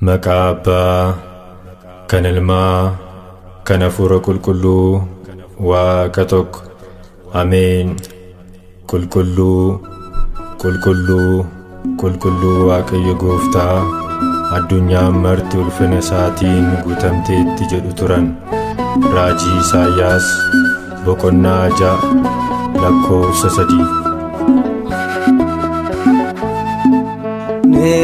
Maqaa Abbaa, kan Ilmaa, kan Hafuura Qulqulluu, Waaqa tokko. Ameen. Qulqulluu, qulqulluu, qulqulluu Waaqayyo Gooftaa, addunyaan marti ulfina isaatiin guutamteetti jedhu turan. Raajii Isaayyaas boqonnaa 6 lakkoofsa 3. Ni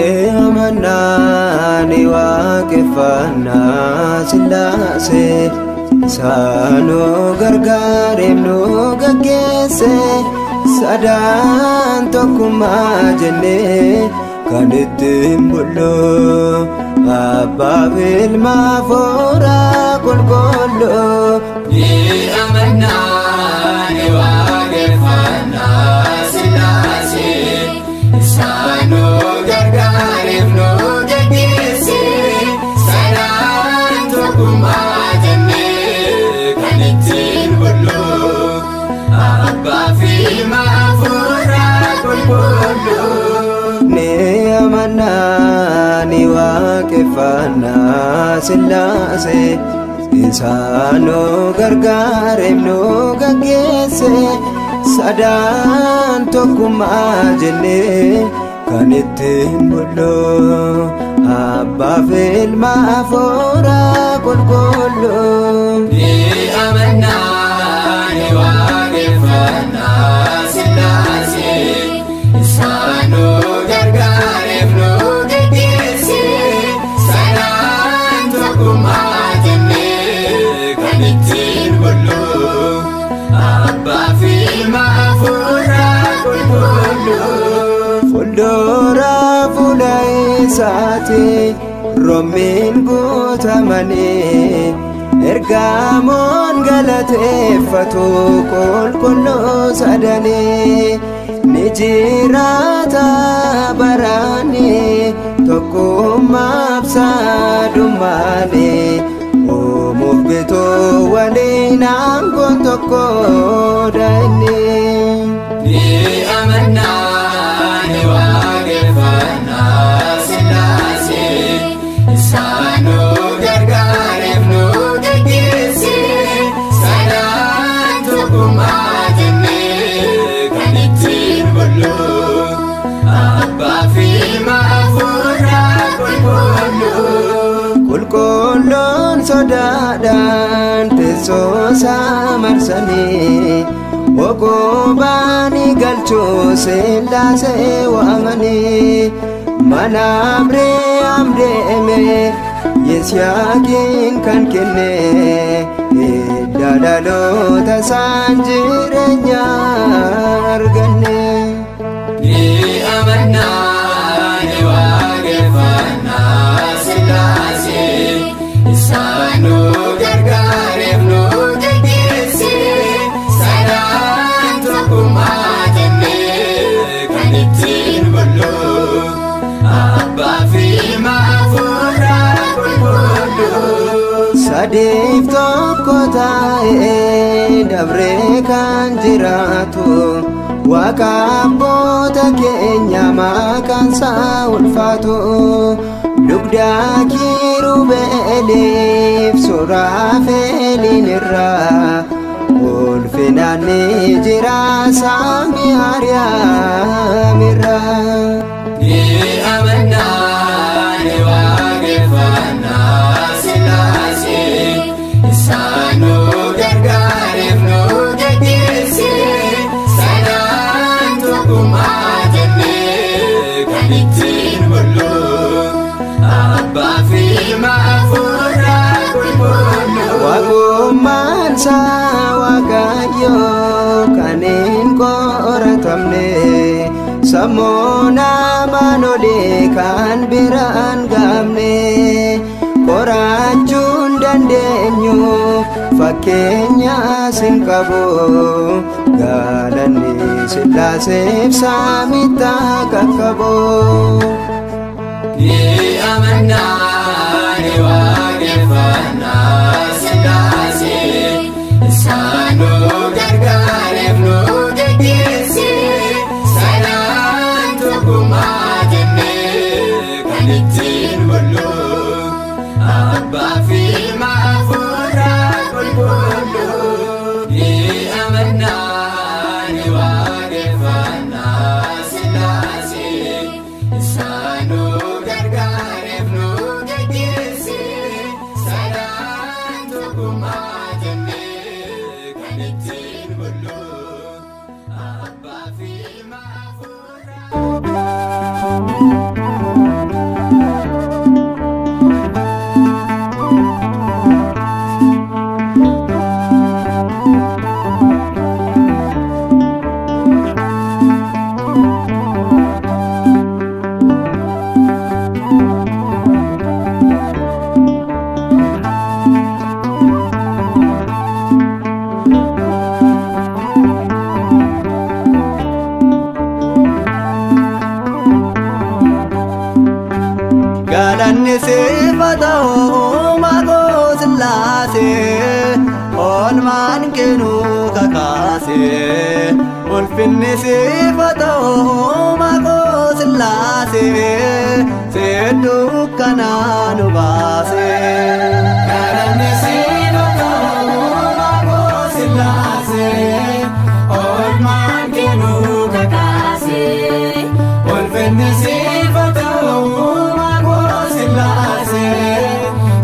amannaa ni waaqeffannaa Sillaasee, isaanuu gargaareef nu gaggeesse, sadaan tokkummaa jennee kan ittiin bullu, Abbaa fi Ilma Hafuura Qulqulluu. Ni amannaa ni waaqeffannaa Sillaasee, isaanuu gargaareef nu gaggeesse, sadaan tokkummaa jennee kan ittiin bullu, Abbaa fi Ilma Hafuura Qulqulluu. Ni amannaa ni waaqeffannaa Sillaasee, isaanuu gargaareef nu gaggeesse, sadaan tokkummaa jennee kan ittiin bullu, Abbaa fi Ilma Hafuura Qulqulluu. Ni amannaa ni waaqeffannaa Sillaasee, isaanuu gargaareef nu gaggeesse, sadaan tokkummaa jennee kan ittiin bullu, Abbaa fi Ilma Hafuura Qulqulluu. Fuuldura fuula isaati roommiin guutamanii, ergamoon galateeffatu qulqulluu sadanii, ni jiraata baraanii tokkummaaf sadummaanii, uumuuf bituu waliin aangoon tokko inni. Ni amannaa ni waaqeffannaa Sillaasee, isaanuu gargaareef nu gaggeesse, sadaan tokkummaa jennee kan ittiin bullu, Abbaa fi Ilma Hafuura Qulqulluu. Qulqulluun sodaadhaan teessoo isaa marsanii, ogobaanii galchuu Sillaasee waamanii, mana Abrahaam deeme Yisihaaqiin kan kenne, hidda dhaloota isaan jireenya arganne. Ni amannaa ni waaqeffannaa Sillaasee, isaanuu gargaareef nu gaggeesse, sadaan tokkummaa jennee kan ittiin bullu, Abbaa fi Ilma Hafuura Qulqulluu. Sadiif tokko taa'ee dabree kan jiraatu, Waaqa abboota keenya maqaan isaa ulfaatu, dugda kiirubeeliif suraafeeliin irraa ulfinaan ni jira samii Ariyaam irraa. Ni amannaa ni waaqeffannaa Sillaasee, isaanuu gargaareef nu gaggeesse, sadaan tokkummaa jennee kan ittiin bullu, Abbaa fi Ilma Hafuura Qulqulluu. Waaqummaan isaa Waaqayyo kan hin qoratamne, sammuu namaan olii kan biraan gaamne, qorachuu hin dandeenyu fakkeenyaas hin qabu, galanni Sillaaseef samitti qaqqabu. Ni amannaa ni waaqeffannaa Sillaasee, isaanuu gargaareef nu gaggeesse, sadaan tokkummaa jennee kan ittiin bullu, Abbaa fi Ilma Hafuura Qulqulluu ni amannaa ni waaqeffannaa Sillaasee isaan nu gargaareef nu geggeesse sadan tokkummaa jennee kan ittiin bullu Abbaa fi Ilma Hafuura. Galanni siif haa ta'u uumaa koo Sillaasee, oolmaan kennuu kakaasee. Ulfinni siif haa ta'u uumaa koo Sillaasee, seedduu kanaa nu baasee. Galanni siif haa ta'u uumaa koo Sillaasee, oolmaan kennuu kakaasee. Ulfinni siif haa ta'u uumaa koo Sillaasee,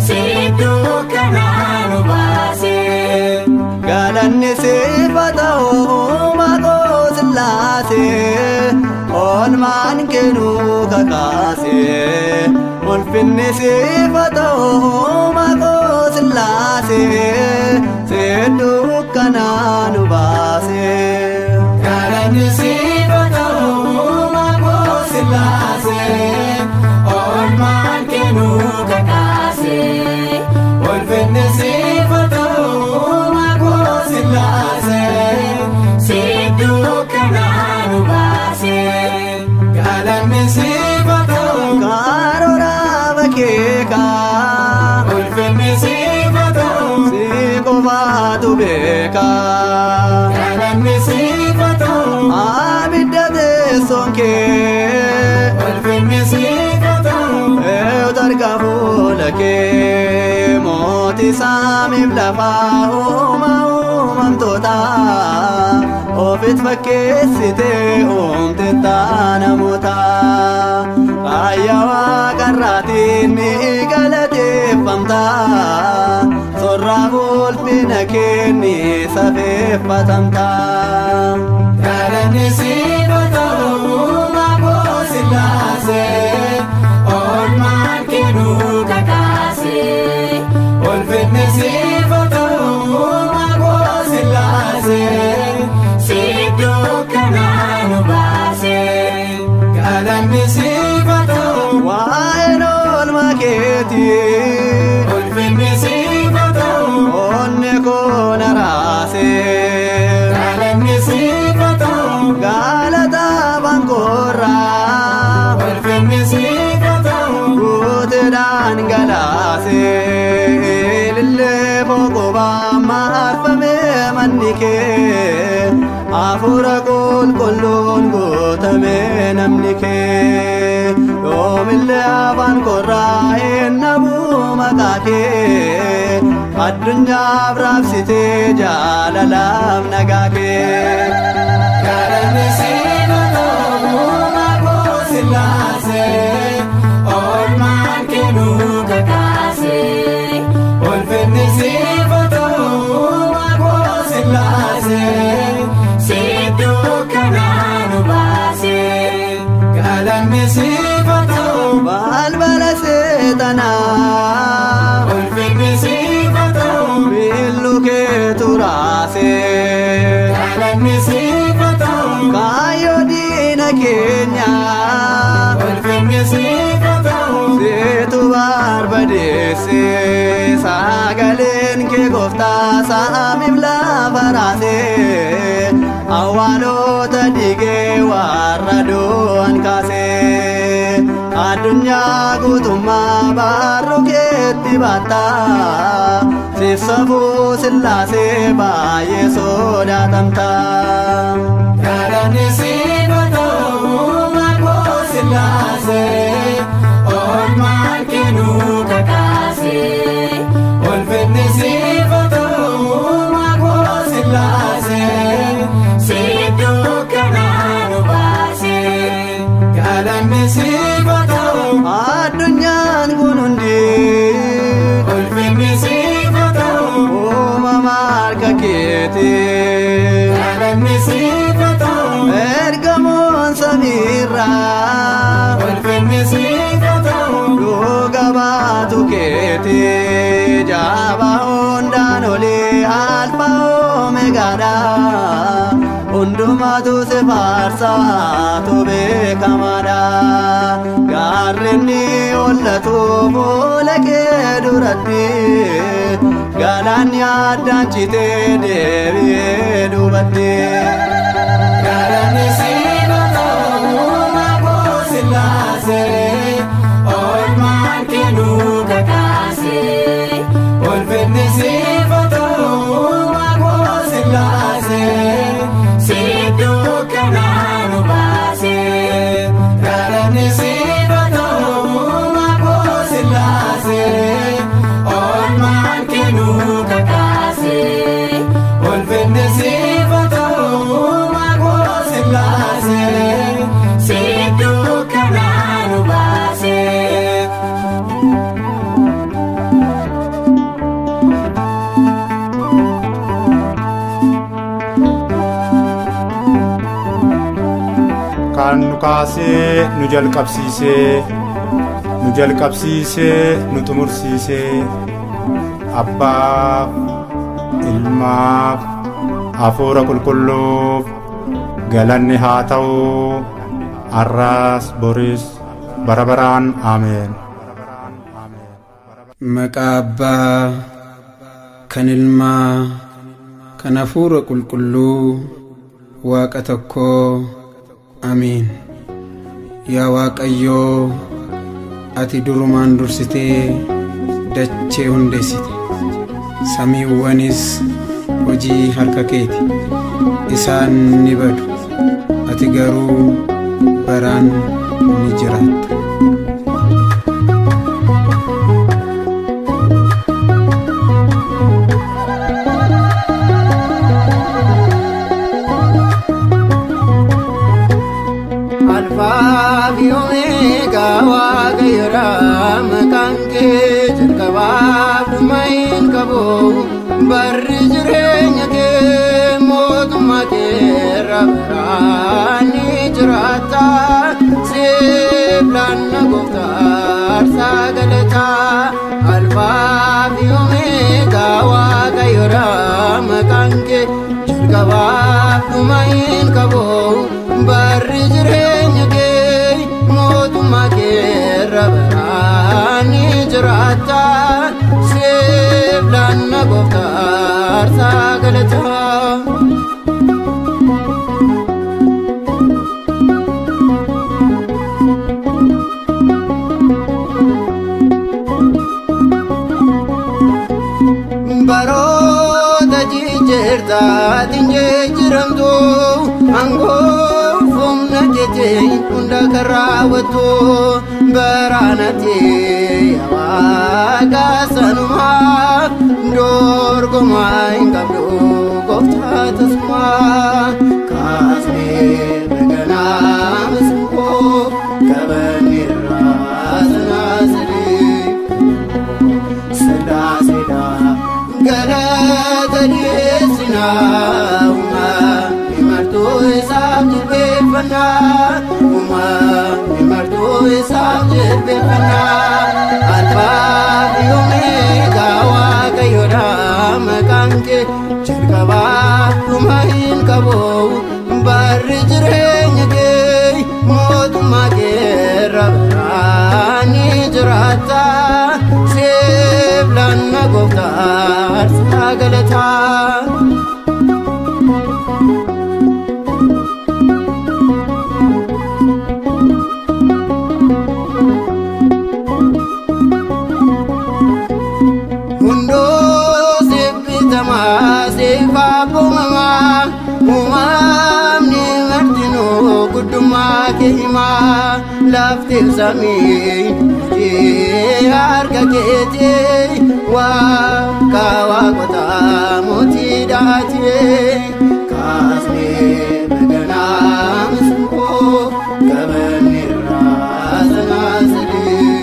seedduu kanaa nu baasee. Galanni siif haa ta'u uumaa koo Sillaasee, oolmaan kennuu kakaasee. Ulfinni siif haa ta'u uumaa koo Sillaasee, seedduu kanaa nu baasee. Galanni siif haa ta'u uumaa koo Sillaasee, oolmaan kennuu kakaasee. Ulfinni siif haa ta'u uumaa koo Sillaasee, seedduu kanaa nu baasee. Galanni siif haa ta'u Karoora bakeekaa ulfinni siif haa ta'u si qofaatu beekaa. Galanni siif haa ta'u Abidda teessoon kee ulfinni siif haa ta'u eenyutu arga fuula kee mootii saamiif lafaa uuma uumamtoota ofitti fakkeessitee uumte namoota faaya waaqarraatiin ni galateeffamta sorraaf ulfina kee ni safeeffatamta. Galanni siif haa ta'u uumaa koo Sillaasee, oolmaan kennuu kakaasee. Ulfinni siif haa ta'u uumaa koo Sillaasee, seedduu kanaa nu baasee. Galanni siif haa ta'u Waa'een oolmaa keetii ulfinni siif haa ta'u onnee koo na raasee Galanni siif haa ta'u galata bankoorraa ulfinni siif haa ta'u guuteedhaan galaasee ilillee foqobaa marfamee manni kee hafuura qulqulluun guutamee namni kee yoomillee afaan korraa hin dhabu maqaa kee addunyaaf raabsitee jaalalaaf nagaa kee. Galanni siif haa ta'u uumaa koo Sillaasee, oolmaan kennuu kakaasee. Ulfinni siif haa ta'u uumaa koo Sillaasee, seedduu kanaa nu baasee. Galanni siif haa ta'u Balbala seexanaa ulfinni siif haa ta'u miillu keetu raasee Galanni siif haa ta'u kaayyoo diina keenyaa ulfinni siif haa ta'u seetu barbadeessee sagaleen kee gooftaa saamiif lafa raasee awwaalota dhigee warra du'an kaasee addunyaa guutummaa barruu keetti baattaa siif safuu Sillaasee baay'ee sodaatamta. Galanni siif haa ta'u uumaa koo Sillaasee, oolmaan kennuu kakaasee. Addunyaan kun hundi Ulfinni siif haa ta'u uumama harka keetii. Galanni siif haa ta'u Ergamoon samiirraa Ulfinni siif haa ta'u dhuga baatu keetii. Jaba hundaan olii alfa omegaadha. Hundumaatu si faarsaatu beekamaadha. Gaarrenni hollatu fuula kee duratti. Galaanni addaan citee deebi'ee duubatti. Galanni siif haa ta'u maqaa Sillaasee oolmaan kee nu kakaasee. Ulfinni siif haa ta'u maqaa Sillaasee si dukkanaa nu baasee. Galanni siif haa ta'u maqaa Sillaasee oolmaan kee nu kakaasee. Ulfinni siif haa ta'u maqaa Sillaasee si dukkanaa nu baasee. Kan nu kaasee nu jalqabsiisee, nu jalqabsiisee nu xumursiisee, Abbaaf, Ilmaaf, Hafuura Qulqulluuf galanni haa ta'u har'as boris bara baraan Ameen. Maqaa Abbaa kan Ilmaa kan Hafuura Qulqulluu Waaqa tokkoo Amiin. Yaa Waaqayyoo, ati durumaan dursitee dachee hundeessite. Samiiwwanis hojii harka keeti. Isaan ni badu, ati garuu baraan ni jiraatta. Alfaa fi Omeegaa Waaqayyoodha maqaan kee jalqabaaf dhuma hin qabu. Barri jireenya kee mootummaa kee irra baraan ni jiraata. Siif laanna gooftaa aarsaa galataa. Alfaa fi Omeegaa Waaqayyoodha maqaan kee jalqabaaf dhuma hin qabu. Barri jireenya kee mootummaa kee irra baraan ni jiraata. Siif laanna gooftaa aarsaa galataa. Baroota jijjiirtaatiin jijjiiramtu aangoo humna keetiin hunda kan raawwattu baraanatti yaa Waaqa sanumaa dorgomaa hin qabdu gooftaa tasumaa. Kaasnee baganaa masqoo qabanneerraa sanaasadii Sillaaseedha galata dhiyeessinaa uumamni martuu isaaf jilbeeffannaa uumamni martuu isaaf jilbeeffannaa. Alfaa fi Omeegaa Waaqayyoodha maqaan kee jalqabaaf dhuma hin qabu. Barri jireenya kee mootummaa kee irra baraan ni jiraata. Siif laanna gooftaa aarsaa galataa. Hunduu siif bitamaa siif abboomamaa uumamni martinuu guddummaa kee himaa lafti samii hojii harka keetii Waaqa waaqotaa mootii dhaatii. Kaasnee baganaa masqoo qabanneerraa sanaasadii.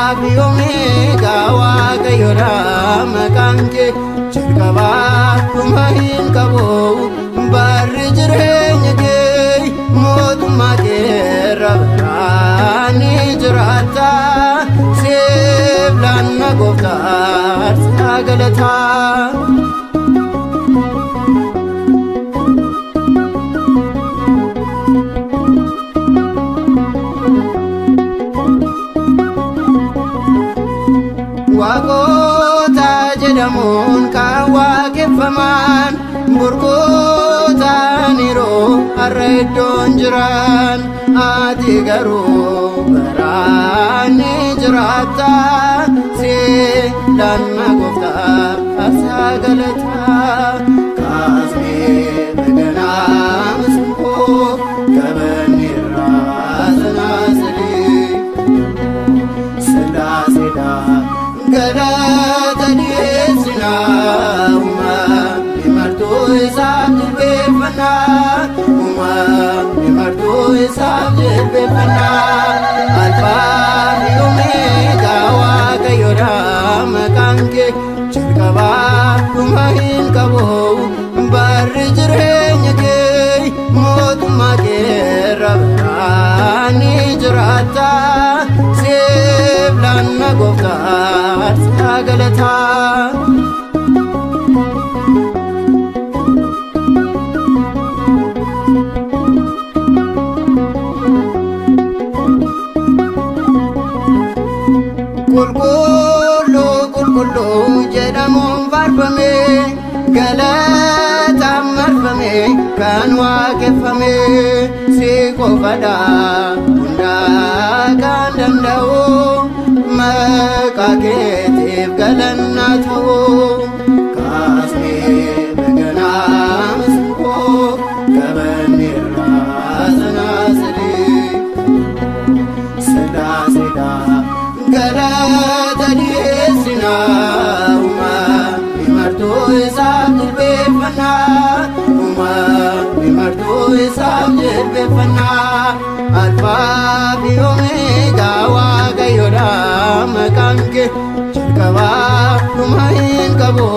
Alfaa fi Omeegaa Waaqayyoodha maqaan kee jalqabaa dhuma hin qabu barri jireenya kee mootummaa kee irra baraan ni jiraata siif laanna gooftaa aarsaa galataa. Waaqota jedhamuun kan waaqeffaman burqootaan yeroo har'a iddoon jiran ati garuu baraan ni jiraatta siif laanna gooftaa aarsaa galataa. Kaasnee baganaa masqoo qabanneerraa sanaasadii Sillaaseedhaa galata dhiyeessinaa uumamni martuu isaaf jilbeeffannaa uumamni martuu isaaf jilbeeffannaa Alfaa fi Omeegaa Waaqayyoodha maqaan kee jalqabaa dhuma hin qabu barri jireenya kee mootummaa kee irra baraan ni jiraata siif laanna gooftaa aarsaa galataa. Qulqulluu qulqulluu jedhamuun faarfame galataan marfame kan waaqeffame si qofadha hundaa kan danda'u maqaa keetiif galanna ta'u kaasnee baganaa masqoo qabanneerraa sanaasadii Sillaaseedhaa galata dhiyeessinaa uumamni martuu isaaf jilbeeffannaa uumamni martuu isaaf jilbeeffannaa Alfaa fi Omeegaa Waaqayyoodha maqaan kee jalqabaa dhuma hin qabu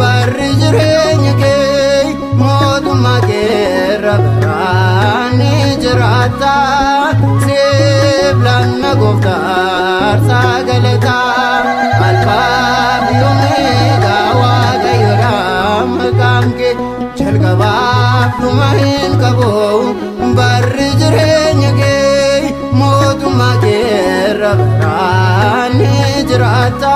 barri jireenya kee mootummaa kee irra baraan ni jiraata siif laanna gooftaa aarsaa galataa. Alfaa fi Omeegaa Waaqayyoodha maqaan kee jalqabaa dhuma hin qabu barri jireenya kee mootummaa kee irra baraan ni jiraata